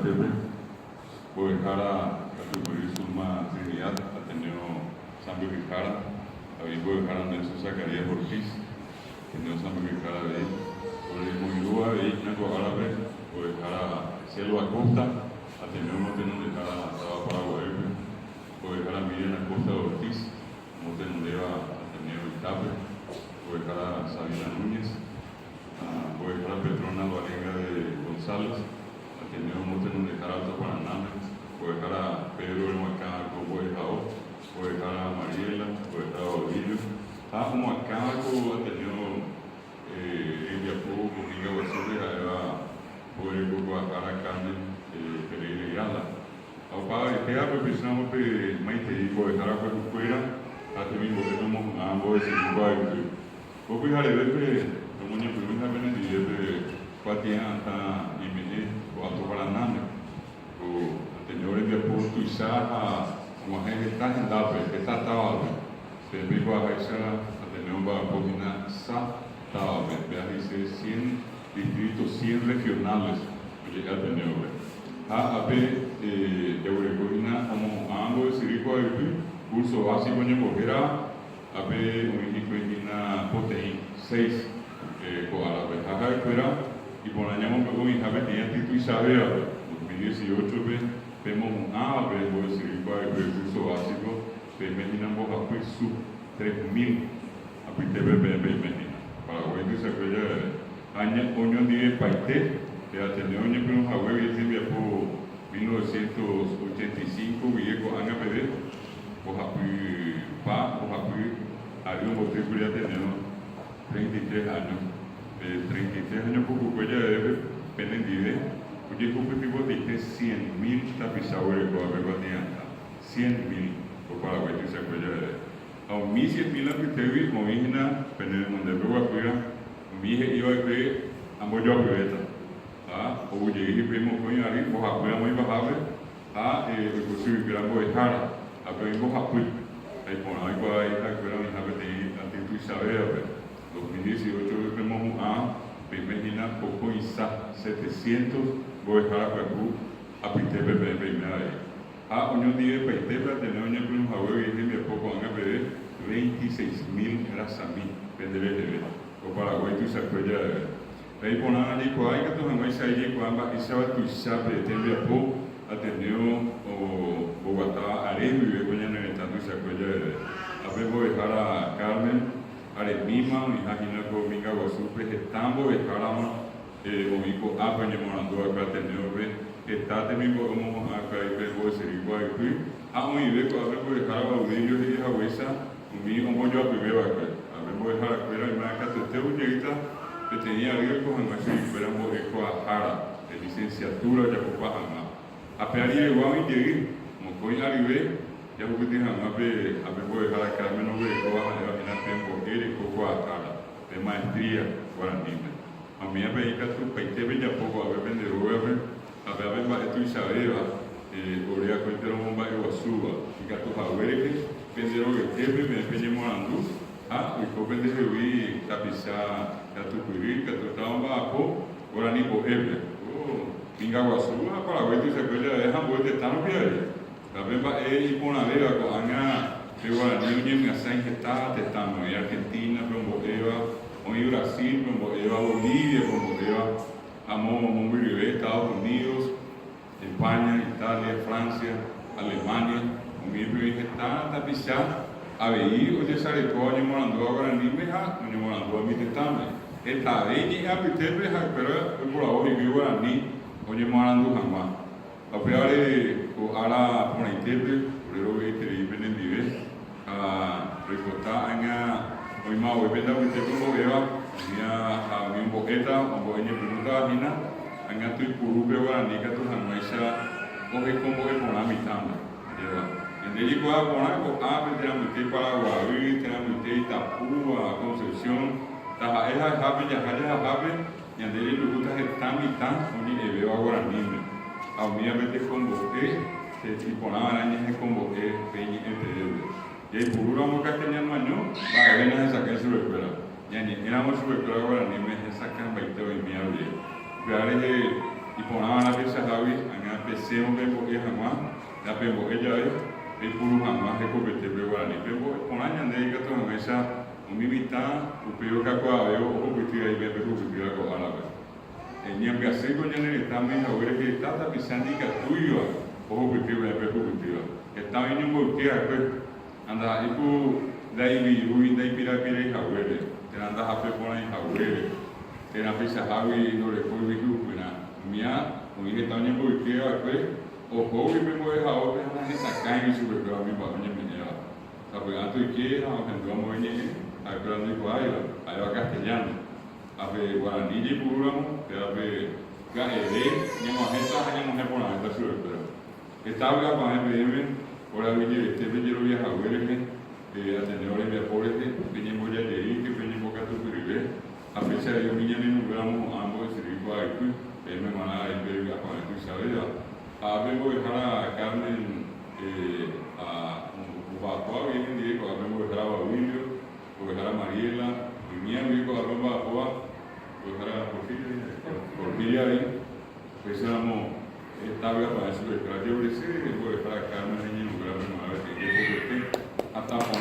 apytépe mbo'ehára katupyry Zulma Trinidad, Ateneo sãmbyhyhára, avei mbo'ehára Nelson Zacarías Ortiz, Ateneo sãmbyhyhára avei, oremoirũva avei hína ko árape mbo'ehára Selva Acosta, Ateneo motenondehára táva Paraguaýpe, mbo'ehára Mirian Acosta Ortiz, omotenondéva Ateneo Itápe, mbo'ehára Sabina Núñez, ha mbo'ehára Petrona Alvarenga de González, Ateneo omotenondehára Alto Paranáme, mbo'ehára Pedro omoakãva ko mbo'ehao, mbo'ehára Mariela, mbo'ehára Baudilio, ha omoakãva ko Ateneo rembiapo Dominga Guasúpe ha'éva mbo'erekokuaahára Carmen Pereira Irala. Ha opavavetévape upéicharamo pe maitei mbo'ehára pyahukuéra ha temimbo'e nomohu'ã mbo'esyry mbo'ayvy. Ko pyharevépe romoñepyrũiha penendive pe kuatia'atã ñeme'ẽ ko Alto Paranáme. Ko Ateneo rembiapo tuicha ha og̃uahẽ heta hendápe, heta távape. Peẽ peikuaaháicha Ateneo omba'apo hína sa távape, péa he'ise cien distrito, cien regionales oje'e Ateneo-pe. Ha ápe jaguereko hína omohu'ã mbo'esyry kuaaypy, curso básico ñembohérava, ápe oĩ hikuái hína poteĩ, seis, ko árape. Ha ha'ekuéra iporã ñamombe'u oĩha peteĩ aty tuichavévape, 2018-pe, pemohu'ãvape mbo'esyry kuaaypy curso básico, Peime hína mbohapy su, 3000, apytépe peẽ peime hína. Paraguái tuichakue javeve. Ha oñondivepaite pe Ateneo oñepyrũ haguégui hembiapo 1985 guive ko'ág̃a peve, mbohapy pa, mbohapy ary ombotýkuri Ateneo 33 áño. Pe 33 áño pukukue javeve pe penendive ojehupytyvotaite cien mil tapicha oguerekóva pe kuatia'atã. Cien mil ko Paraguái tuichakue javeve. Ha umi cien mil apytégui oĩ hína pene renondépe guapýva, umi he'i va'ekue ambojoapyvéta. Ha ou jey hikuái mokõi ary mbohapy ramo ipahápe ha oiko chuguikuéra mbo'ehára, ha pe oĩ mbohapy. Ha iporã oikuaa ha'ekuéra oĩha peteĩ aty tuichavévape. 2018-pe pemohu'ã peime hína pokõisa setecientos mbo'ehára pyahu apytépe peẽ peime avei. Ha oñondivepaitépe Ateneo oñepyrũ haguégui hembiapo ko'ág̃a peve 26.000 rasami pende reheve, ko Paraguái tuichakue javeve. Ha iporã jaikuaa ikatu hag̃uáicha jaikuaa mba'éichapa tuicha pe tembiapo Ateneo omboguatáva are guive ko ñane retã tuichakue javeve. Ha pe mbo'ehára Carmen aremíma oĩha hína ko minga guasúpe heta mbo'ehárama Oĩ ko'ápe oñemoarandu va'ekue Ateneo-pe, heta temimbo'e omohu'ã va'ekue mbo'esyry kuaaypy, ha oĩve ko'ápe mbo'ehára Baudilio he'i haguéicha umi ombojoapyve va'ekue. Ápe mbo'eharakuéra oimérã katuete ojeýta peteĩ ary oiko hag̃ua chuguikuéra mbo'ekuaahára de licenciatura ojapopa hag̃ua. Ha pe ariregua oĩ jey, mokõi aryve jahupyty hag̃ua pe ápe mbo'ehára Carmen oguerekóva ha'éva hína pe mbo'e reko kuaahára, pe maestría guaraníme. Ha umíva peẽ ikatu paite pejapo ko'ápe pende rógape, ha péva pe mba'e tuichavéva, ore akóinte romomba'eguasúva, ikatu hague rehe pende rogaitépe peẽ peñemoarandu ha oiko pendehegui tapicha katupyry ikatúta omba'apo guarani mbo'épe. Ko minga guasu ha Paraguái tuichakue jave ha ambue tetã rupi avei. Ha pe mba'e iporãvéva ko'ág̃a pe guarani oñemyasãi heta tetãme, oĩ Argentina-pe ombo'éva, oĩ Brasil-pe ombo'éva, Bolivia-pe ombo'éva, amo mombyryve Estados Unidos, España, Italia, Francia, Alemania, umípe oĩ heta tapicha avei ojesarekóva oñemorandúva guaraníme ha oñemorandúva umi tetãme. Hetave iñe'ẽ apytépe ha'ekuéra oiporavo hikuái guarani oñemoarandu hag̃ua. Ha upévare ko ára porãitépe ore rovy'aiterei penendive ha roipota ág̃a oĩma voi pende apytépe ombo'éva, umíva ha umi ombo'éta, ombo'e ñepyrũtava hína, ág̃a toipuru pe guarani katu hag̃uáicha ohekombo'e porã mitãme. Ajépa. Ñande jaikuaa porã ko'ápe térã mbyte Paraguaý, térã mbyte Itapúa, Concepción, taha'e ha'ehápe jaha jahahápe, Ñande jajuhúta heta mitã oñe'ẽvéva guaraníme, ha umívape tekombo'e iporãva'erã ñahekombo'e pe iñe'ẽ teépe. Jaipurúramo castellano año, mba'eve nahesakãi chupekuéra. Ñañe'ẽramo chupekuéra guaraníme hesakãmbaite oĩmi avei. Upéva rehe iporãva'erã peichahágui ág̃a. Pesẽvo pembo'e hag̃ua, ha pembo'e jave peipuru hag̃ua hekopete pe guarani. Pembo'e porã ñande ikatu hag̃uáicha umi mitã upéi okakuaavévo ohupyty aive pe hupytýva ko árape. Ñambyasýko ñane retãme haguére heta tapicha ndikatúiva ohupyty va'ekue pe hupytýva. Heta oĩ ñomboyke va'ekue, ha ndaha'éi ku ndaivijúi ndaipirapiréi haguére, térã ndahape porãi haguére, térã peichahágui ndorekóigui hi'upyrã. Umía oĩ heta oñemboyke va'ekue ohógui pe mbo'ehaópe ha nahesakãigui chupekuéra umi mba'e oñeme'ẽva. Sapy'ánte oike ha ohendu ambue ñe'ẽ ha'ekuéra ndoikuaáiva, ha'éva castellano. Ha pe guarani jaipurúramo, péva pe pya'eve ñag̃uahẽta ha ñamohẽ porãvéta chupekuéra. Heta vy'apavẽ peẽme, ore aguyjevete pejerovia hague rehe, pe Ateneo rembiapo rehe, peñembojajeýke, peñembokatupyryve, ha péicha avei umi ñane irũnguéra omohu'ã mbo'esyry kuaaypy, peẽme g̃uarã avei pe vy'apavẽ tuichavéva. Ha ápe mbo'ehára Carmen ha omba'apo avei hendive ko'ápe mbo'ehára Baudilio, Mbo'ehára Mariela, oimea guive ko'ápe omba'apóva, mbo'ehára Porfirio Porfirio avei, upéicharamo heta vy'apavẽ chupekuéra. Jerovesy mbo'ehára Carmen ha iñirũnguérape g̃uarã peteĩ jepopete hatã porã.